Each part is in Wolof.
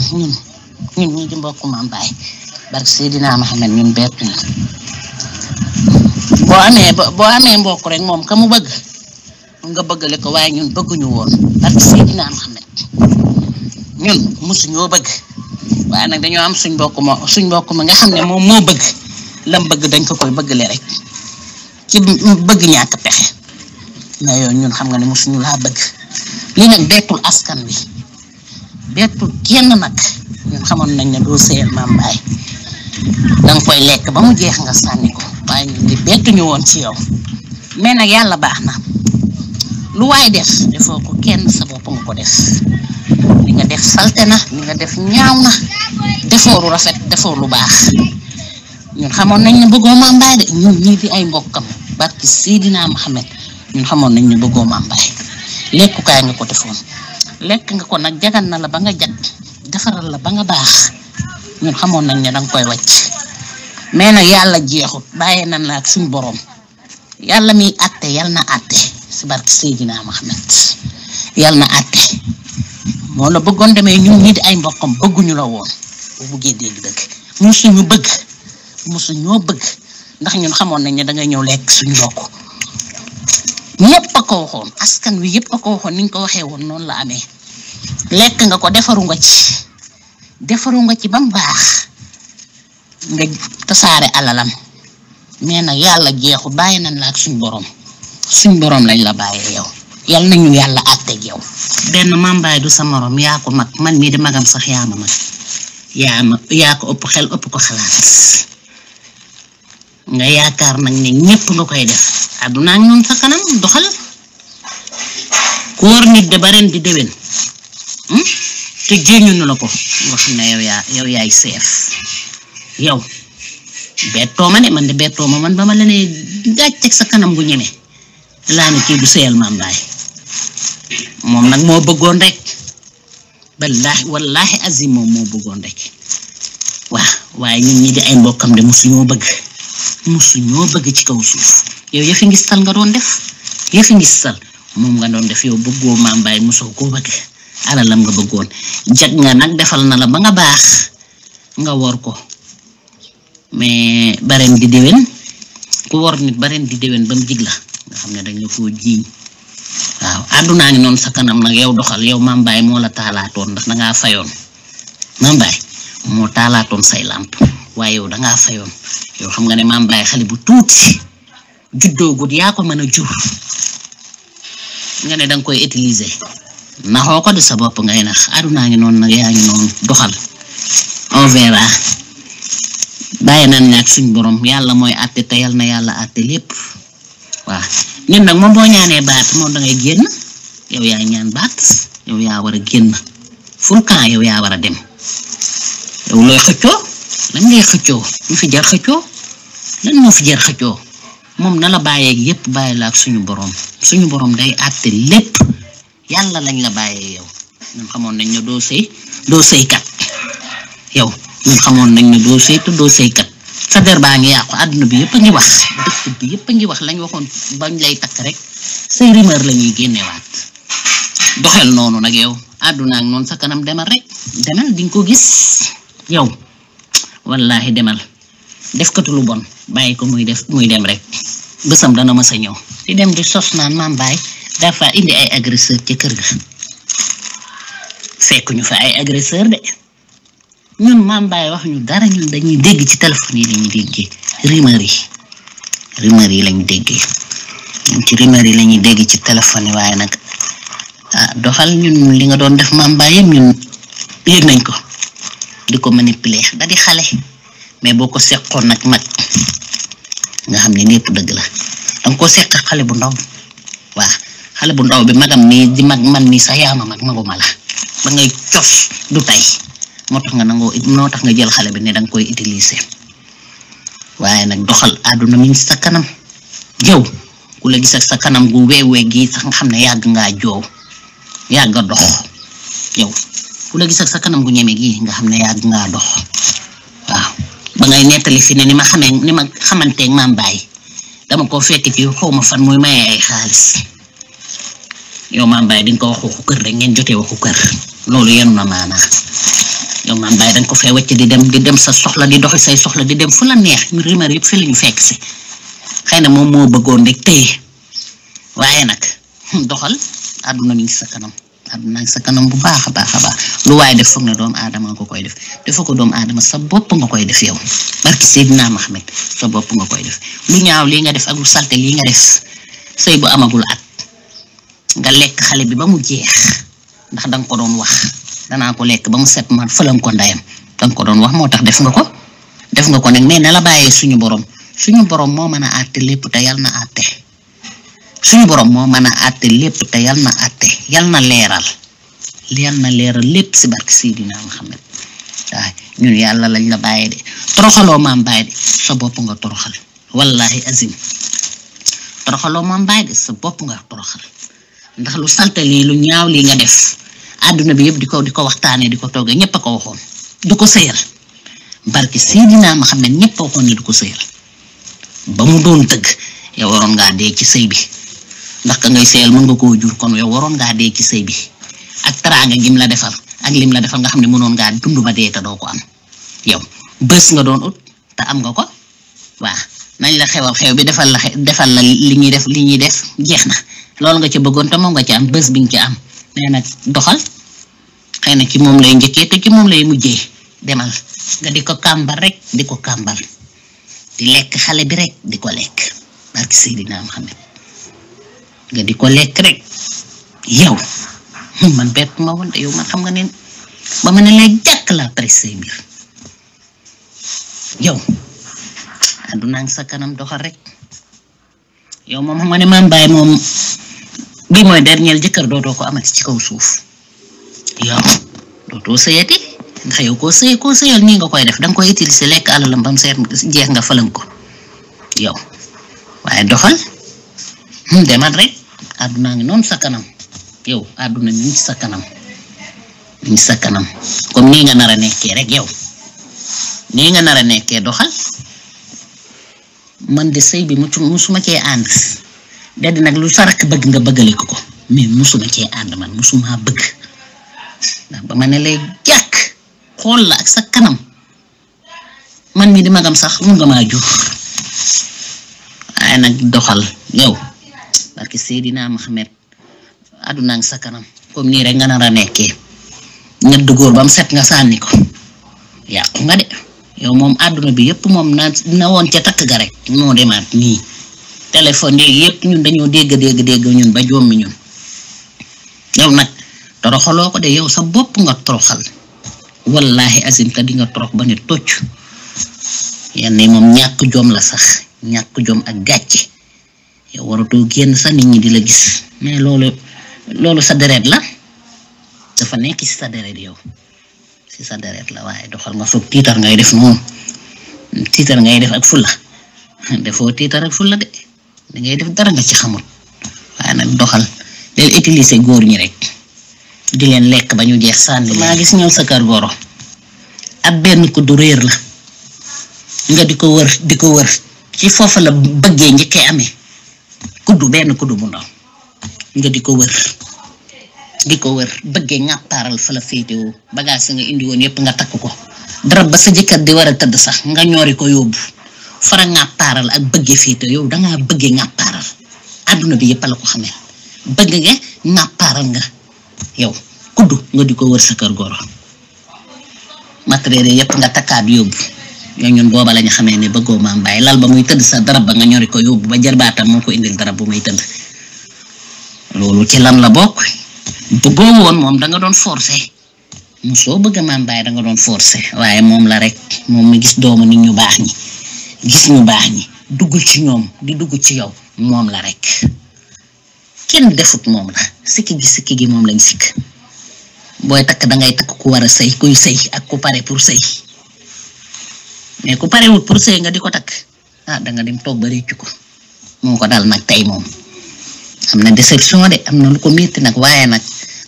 salaam ñun ñi di mbokk Mame Baye barke Seydina Mohamed ñun bett ñu boo amee mbokk rek moom ka mu bëgg nga bëggale ko waaye ñun bëgguñu woon barke Seydina Mohamed ñun musuñoo bëgg waaye nag dañoo am suñ mbokk ma nga xam ne moom moo bëgg lam bëgg dañ ko koy bëggale rek ci bëgg ñàkk pexe mais yow ñun xam nga ne musuñu laa bëgg lii nag bettul askan wi bettul kenn nag ñun xamoon nañ ne doo sëyal Mame Baye danga koy lekk ba mu jeex nga sànni ko waaye ñun di bettuñu woon ci yow mais nag yàlla baax na lu waay def defoo ko kenn sa bopp nga ko def li nga def salte na li nga def ñaaw na defoo lu rafet defoo lu baax ñun xamoon nañ ne bëggoo Mame Baye de ñun ñii di ay mbokkam barki Seydina Mohamed ñun xamoon nañ ne bëggoo Mame Baye lekkukaay nga ko defoon lekk nga ko nag jagal na la ba nga jag defaral la ba nga baax ñun xamoon nañ ne danga koy wàcc mais nag yàlla jeexut bàyyee nan la ak suñ borom yàlla miy àtte yal na àtte si barki Seydina Mohamed yal na àtte moo la bëggoon demee ñun ñii di ay mbokkam bëgguñu la woon bu buggee dégg-dëgg musuñu ñoo bëgg ndax ñun xamoon nañ ne dangay ñëw lekk suñu mbokk ñëpp a ko waxoon askan wi yëpp a ko waxoon ni ñu ko waxee woon noonu la amee lekk nga ko defaru nga ci ba mu baax nga tasaare alalam mais nag yàlla jeexu bàyyi nañ la ak suñ borom lañ la bàyyee yow yal nañu yàlla àtteeg yow benn Mame Baye du sa morom yaa ko mag man mii di magam sax yaa ma mag yaa ko ëpp xel ëpp ko xalaat nga yaakaar nag ne ñëpp nga koy def àdduna ak noonu sa kanam doxal ku wóor nit de ba ren di déwén te jéñu nu la ko nga xam ne yow yaay seef yow bettoo ma de man de bettoo ma man ba ma la ne gàcceeg sa kanam gu ñeme laa ne kii du sëyal Mame Baye moom nag moo bëggoon rek wallahi azim moom moo bëggoon rek waaye ñun ñi di ay mbokkam de musuñoo bëgg ci kaw suuf yow yëfi ngistal nga doon def moom nga doon def yow bëggoo Mame Baye musoo koo bëgg alalam nga bëggoon jag nga nag defal na la ba nga baax nga wor ko mais bareen di déwén ku wor nit bareen di déwén ba mu jig la nga xam ne dañ la koo jiiñ waaw àddunaa ngi noonu sa kanam nag yow doxal yow Mame Baye moo la taalaatoon ndax dangaa fayoon Mame Baye moo taalaatoon say làmp waaye yow dangaa fayoon yow xam nga ne Mame Baye xale bu tuuti juddoo gut yaa ko mën a jur nga ne danga koy utiliser naxoo ko de sa bopp ngay nax àddunaa ngi noonu nag yaa ngi noonu doxal on verra bàyyi nañ ne ak suñ borom yàlla mooy àtte te yal na yàlla àtte lépp waaw ñun nag moom boo ñaanee baat moom dangay génn yow yaa ñaan baat yow yaa war a génn fulkan yow yaa war a dem yow looy xëccoo lan ngay xëccoo ñu fi jar xëccoo lan moo fi jar xëccoo moom na la bàyyeeg yépp bàyyi la ak suñu borom day àtte lépp yàlla lañ la bàyyee yow ñun xamoon nañ ne doo sëykat yow ñun xamoon nañ ne doo sëy te doo sëykat sa der baa ngi yàqu àdduna bi yëpp a ngi wax dëkk bi yëpp a ngi wax lañ waxoon bañ lay takk rek say rumeur la ñuy génnewaat doxel noonu nag yow àdduna ak noonu sa kanam demal di nga ko gis yow wallahi demal def katu lu bon bàyyi ko muy dem rek bësam dana mës a ñëw di dem di sos naan Mame Baye dafa indi ay agresseur ci kër ga fekk ñu fa ay agresseur de ñun Mame Baye wax ñu dara ñun dañuy dégg ci téléphone yi lañuy déggee rumeur yi lañuy déggee ñun ci rumeur yi lañuy dégg ci téléphone yi waaye nag doxal ñun li nga doon def Mame Baye yëpp ñun yëg nañ ko di ko manipuler da di xale mais boo ko seqoon nag mag nga xam ne lépp dëgg la danga ko seq xale bu ndaw xale bu ndaw bi magam nii di mag man nii sax yaa ma mag maguma la ba ngay cof du tay moo tax nga jël xale bi ne danga koy utiliser waaye nag doxal àdduna mi ngi sa kanam jëw ku la gis ak sa kanam gu weewee gi sax nga xam ne yàgg ngaa joow yàgg a dox yow ku la gis ak sa kanam gu ñeme gi nga xam ne yàgg ngaa dox waaw ba ngay nettali fi ne ni ma xamanteeg Mame Baye dama ko fekk ci xawma fan muy maye ay xaalis yow Mame Baye di nga ko wax waxu kër rek ngeen jotee waxu kër loolu yenu na maanaa yow maam Baye danga ko fee wacc di dem sa soxla di doxi say soxla di dem fu la neex rumeur yëpp fi lañu fekk si xëy na moom moo bëggoon rek téye waaye nag doxal àdduna mi ngi sa kanam àdduna ngi sa kanam bu baax a baax lu waaye def foog ne doomu aadama nga koy def defa ko doomu aadama sa bopp nga koy def yow barki Seydina Mohamed sa bopp nga koy def lu ñaaw lii nga def ak lu salte lii nga def sëy bu amagul at nga lekk xale bi ba mu jeex ndax danga ko doon wax danaa ko lekk ba mu set man fëlam ko ndayam danga ko doon wax moo tax def nga ko nag mais na la bàyyee suñu borom moo mën a àtte lépp te yal na àtte suñu borom moo mën a àtte lépp te yal na àtte yal na leeral lépp si barke Seydina Muhammad waaye ñun yàlla lañ la bàyyee de toroxaloo maam Baye de sa bopp nga toroxal wallahi azim toroxaloo maam Baye de sa bopp nga toroxal ndax lu salte lii lu ñaaw lii nga def àdduna bi yëpp di ko waxtaanee di ko toggee ñëpp a ko waxoon du ko sëyal barke Seydina Muhammad ñëpp a waxoon ne du ko sëyal ba mu doon dëgg yow waroon ngaa dee ci sëy bi ndax ka ngay sëyal mën nga koo jur kon yow waroon ngaa dee ci sëy bi ak teraanga gim la defal ak lim la defal nga xam ne mënoon ngaa dund ba dee te doo ko am yow bés nga doon ut te am nga ko waa nañ la xew bi defal la li ñuy def jeex na loolu nga ci bëggoon te moom nga ci am bés bi nga ci am mais nag doxal xëy na ci moom lay njëkkee te ci moom lay mujjee demal nga di ko kàmbal rek di ko kàmbal di lekk xale bi rek di ko lekk barki Seydina Muhammad nga di ko lekk rek yow man bett ma woon yow man xam nga ne ba ma ne lay jàkk laa pressé mbir yow àdduna ngi sa kanam doxal rek yow moom xam nga ne maam Baye moom bii mooy dernier jëkkër dootoo ko amati ci kaw suuf yow dootoo sëyati ndax yow koo sëyal nii nga koy def danga koy utiliser lekk alalam bam seet jeex nga fëlam ko yow waaye doxal demal rek àdduna ngi noonu sa kanam yow àdduna mi ngi sa kanam comme nii nga nar a nekkee rek yow nii nga nar a nekkee doxal man de sëy bi musuma cee ànd da di nag lu sa rakk bëgg nga bëggale ko mais musuma cee ànd man musuma bëgg ndax ba ma ne lay jàkk xool la ak sa kanam man mi di magam sax mun nga maa jur waaye nag doxal yow barki Seydina Muhammad àdduna ngi sa kanam comme nii rek nga nar a nekkee ñett góor ba mu set nga sànni ko yàqu nga de yow moom àdduna bi yëpp moom na woon ca takk ga rek moo demaat nii téléphone yi yëpp ñun dañoo dégg ñun ba jommi ñun yow nag toroxaloo ko de yow sa bopp nga toroxal wallahi azim te di nga torox ba ne tocc yenn moom ñàkk jom la sax ñàkk jom ak gàcce yow waratoo génn sa nit ñi di la gis mais loolu sa deret la dafa nekk ci sa deret yow ci sa deret la waaye doxal nga foog tiitar ngay def noonu tiitar ngay def ak fulla defoo tiitar ak fulla de da ngay def dara nga ci xamul waaye nag doxal del utiliser góor ñi rek di leen lekk ba ñu jeex sànni maa gis ñëw sa kër goro ab benn kuddu réer la nga di ko wër ci foofa la bëggee njëkkee amee benn kuddu bu ndaw nga di ko wër bëggee ngàppaaral fa la féetewoo bagage nga indi woon yëpp nga takk ko darab ba sa jëkkër di war a tëdd sax nga ñoori ko yóbbu fara ngàppaaral ak bëggee féete yow dangaa bëggee ngàppaaral àdduna bi yëpp la ko xamee bëgg nga ngàppaaral nga yow kuddu nga di ko wër sa kër goro matériel yëpp nga takkaat yóbbu yow ñun booba lañu xamee ne bëggoo maam Baye lal ba muy tëdd sa darab ba nga ñori ko yóbbu ba jarbaatam moo ko indil darab bu muy tëdd loolu ci lan la bokk bëggoo woon moom danga doon forcé soo bëgg maam Baye danga doon forcé waaye moom la rek moom mi gis doomu nit ñu baax ñi gis ñu baax ñi duggul ci ñoom di dugg ci yow moom la rek kenn defut moom la sikki gi moom lañ sikk booy takk dangay takk ku war a sëy kuy sëy ak ku pare pour sëy mais ku parewut pour sëy nga di ko takk danga dem toog ba réccu ko moo ko dal nag tey moom am na déception de am na lu ko métti nag waaye nag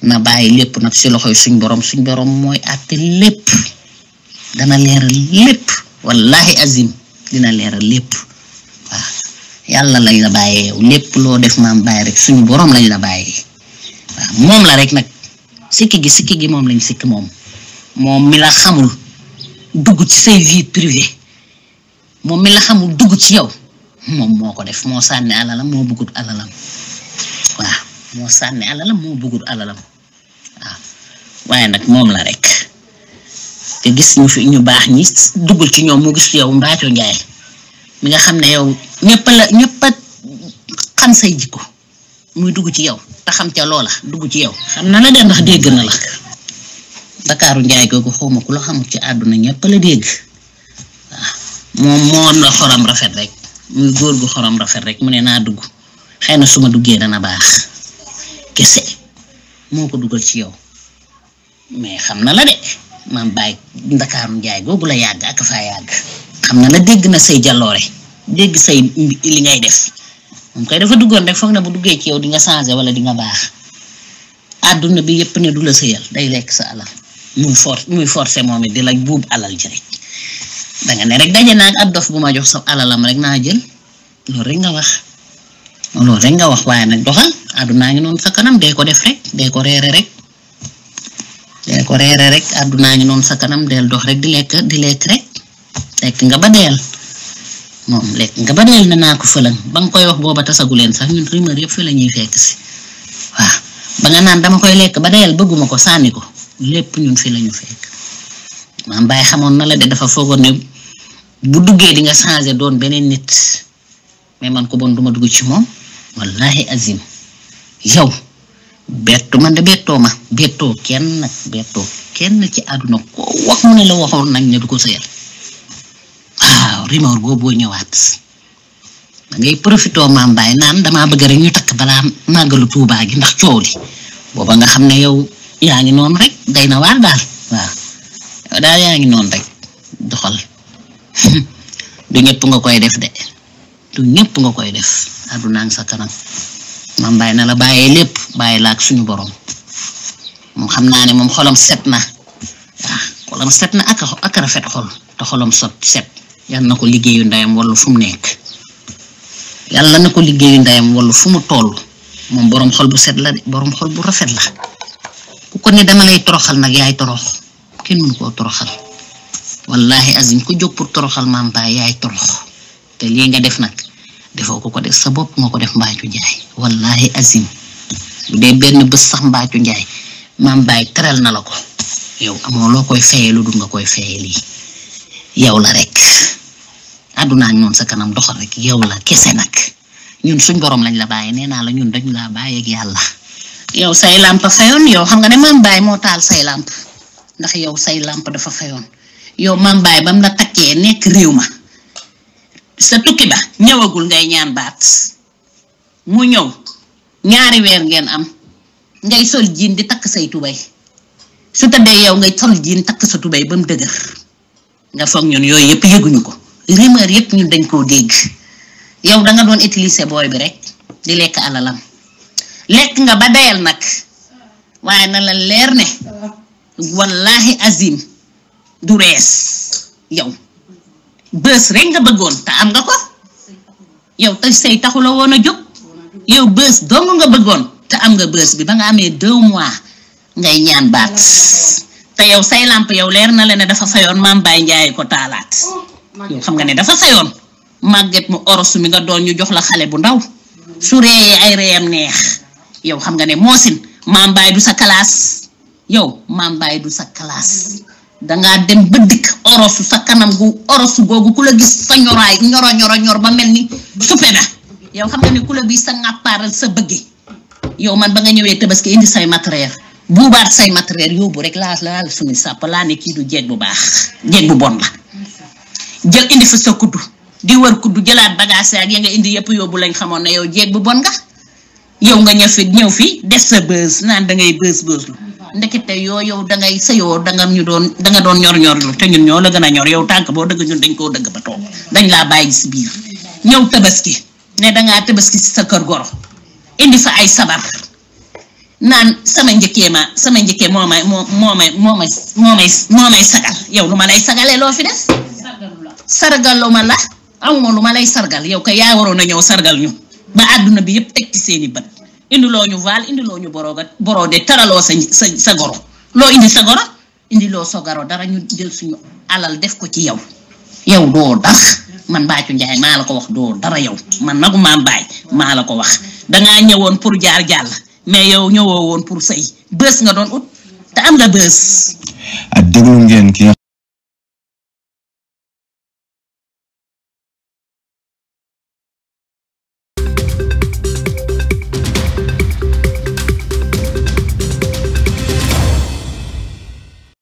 na bàyyi lépp nag si loxoy suñ borom mooy àtte lépp dana leeral lépp wallahi azim dina leeral lépp waaw yàlla lañ la bàyyee yow lépp loo def maam Baye rek suñu borom lañ la bàyyee waaw moom la rek nag sikki gi moom lañ sikk moom moom mi la xamul dugg ci say vie privée moom mi la xamul dugg ci yow moom moo ko def moo sànni alalam moo bëggut alalam waaw moo sànni alalam moo bëggut alalam waaw waaye nag moom la rek te gis ñu fi ñu baax ñi duggul ci ñoom mu gis yow Mbathio Ndiaye mi nga xam ne yow ñëpp a xam say jikko muy dugg ci yow te xam ca loola dugg ci yow xam na la de ndax dégg na la Ndakaaru Njaay googu xawma ku la xamul ci àdduna ñëpp la dégg waaw moom la xorom rafet rek muy góor gu xorom rafet rek mu ne naa dugg xëy na su ma duggee dana baax kese moo ko dugal ci yow mais xam na la de maam Baye Ndakaaru Njaay googu la yàgg ak faa yàgg xam na la dégg na say jaloore dégg say li ngay def moom kay dafa duggoon rek foog na bu duggee ci yow di nga changer wala di nga baax àdduna bi yépp ne du la sëyal day lekk sa alal muy forcé moom it di la buub alal ji rek danga ne rek daje naag ab dof bu ma jox sa alalam rek naa jël loolu rek nga wax waaye nag doxal àddunaa ngi noonu sa kanam dee ko def rek dee ko reere rek àddunaa ngi noonu sa kanam del dox rek di lekk rek lekk nga ba deel moom lekk nga ba deel ne naa ko fëlan ba nga koy wax booba tasagu leen sax ñun rumeur yëpp fi la ñuy fekk si waaw ba nga naan dama koy lekk ba deel bëgguma ko sànni ko lépp ñun fi la ñu fekk maam Baye xamoon na la de dafa foogoon ne bu duggee di nga changer doon beneen nit mais man ko bon duma dugg ci moom wallahi azim yow man de bettoo kenn ci àdduna ko wax mu ne la waxoon nañ ne du ko sëyal waaw rumeur boobu ñëwaat da ngay profitoo maam Baye naan damaa bëgg rek ñu takk balaa màggalu Tuubaa gi ndax coow li booba nga xam ne yow yaa ngi noonu rek day na waar daal waaw yow daal yaa ngi noonu rek doxal du ñëpp nga koy def de du ñëpp nga koy def àdduna ngi sa kanam maam Baye na la bàyyee lépp bàyyi la ak suñu borom moom xam naa ne moom xolam set na waaw xolam set na ak rafet xol te xolam set yal na ko liggéeyu ndeyam wala fu mu nekk yàlla na ko liggéeyu ndeyam wala fu mu toll moom borom xol bu set la de borom xol bu rafet la ku ko ne dama lay toroxal nag yaay torox kenn mënu koo toroxal wallahi azim ku jóg pour toroxal maam Baye yaay torox te lii nga def nag defoo ko def sa bopp moo ko def Mbathio Ndiaye wallahi azim bu dee benn bés sax Mbathio Ndiaye maam Baye teral na la ko yow amoo loo koy fayee lu dul nga koy fayee lii yow la rek àdduna ñoon sa kanam doxal rek yow la kese nag ñun suñ borom lañ la bàyyi nee naa la ñun dañu laa bàyyi ak yàlla yow say lamp fayoon yow xam nga ne maam Baye moo taal say lamp ndax yow say lamp dafa fayoon yow maam Baye bam la takkee nekk réew ma sa tukki ba ñëwagul ngay ñaan baat mu ñëw ñaari weer ngeen am ngay sol jiin di takk say tubay su tëddee yow ngay sol jiin takk sa tubay ba mu dëgër nga foog ñun yooyu yëpp yëguñu ko rumeur yëpp ñun dañ koo dégg yow danga doon utiliser booy bi rek di lekk alalam lekk nga ba dayal nag waaye na la leer ne wallahi azim du rees yow bës rek nga bëggoon te am nga ko yow te say taxu la woon a jóg yow bës dong nga bëggoon te am nga bës bi ba nga amee 2 mois ngay ñaan baat te yow say lamp yow leer na la ne dafa fayoon maam Baye Ndiaye ko taalaat yow xam nga ne dafa fayoon màgget mu orosu mi nga doon ñu jox la xale bu ndaw su reeyee ay reeyam neex yow xam nga ne moosin maam Baye du sa classe yow maam Baye du sa classe dangaa dem ba dikk orosu sa kanam gu orosu googu ku la gis sa ñoraay ñor ba mel ni suppe da yow xam nga ne ku la bi sa ngàppaaral sa bëgge yow man ba nga ñëwee Tabaski indi say matériel buubaat say matériel yóbbu rek laa sumi sàpp laa ne kii du jeeg bu baax jeeg bu bon la jël indi fa sa kuddu di wër kuddu jëlaat bagage ak ya nga indi yëpp yóbbu lañ xamoon ne yow jeeg bu bon nga yow nga ñëw fi def sa bës naan dangay bës lu ndekete yow dangay sëyoo danga doon ñor lu te ñun ñoo la gën a ñor yow tànk boo dëgg ñun dañ koo dëgg ba toog dañ laa bàyyi si biir ñëw Tabaski ne dangaa Tabaski si sa kër goro indi fa ay sabar naan sama njëkkee moo may sagal yow lu ma lay sagalee loo fi def sargalu ma la amuma lu ma lay sargal yow ko yaa waroon a ñëw sargal ñu ba àdduna bi yëpp teg ci seeni bët indiloo ñu vaal indiloo ñu boroo de taraloo sa goro loo indi sa goro indiloo Sogaro dara ñu jël suñu alal def ko ci yow doo dara man Mbathio Ndiaye maa la ko wax doo dara yow man nagu maa mbaay maa la ko wax dangaa ñëwoon pour jaar jàll mais yow ñëwoo woon pour sëy bës nga doon ut te am nga bës. déglu ngeen ki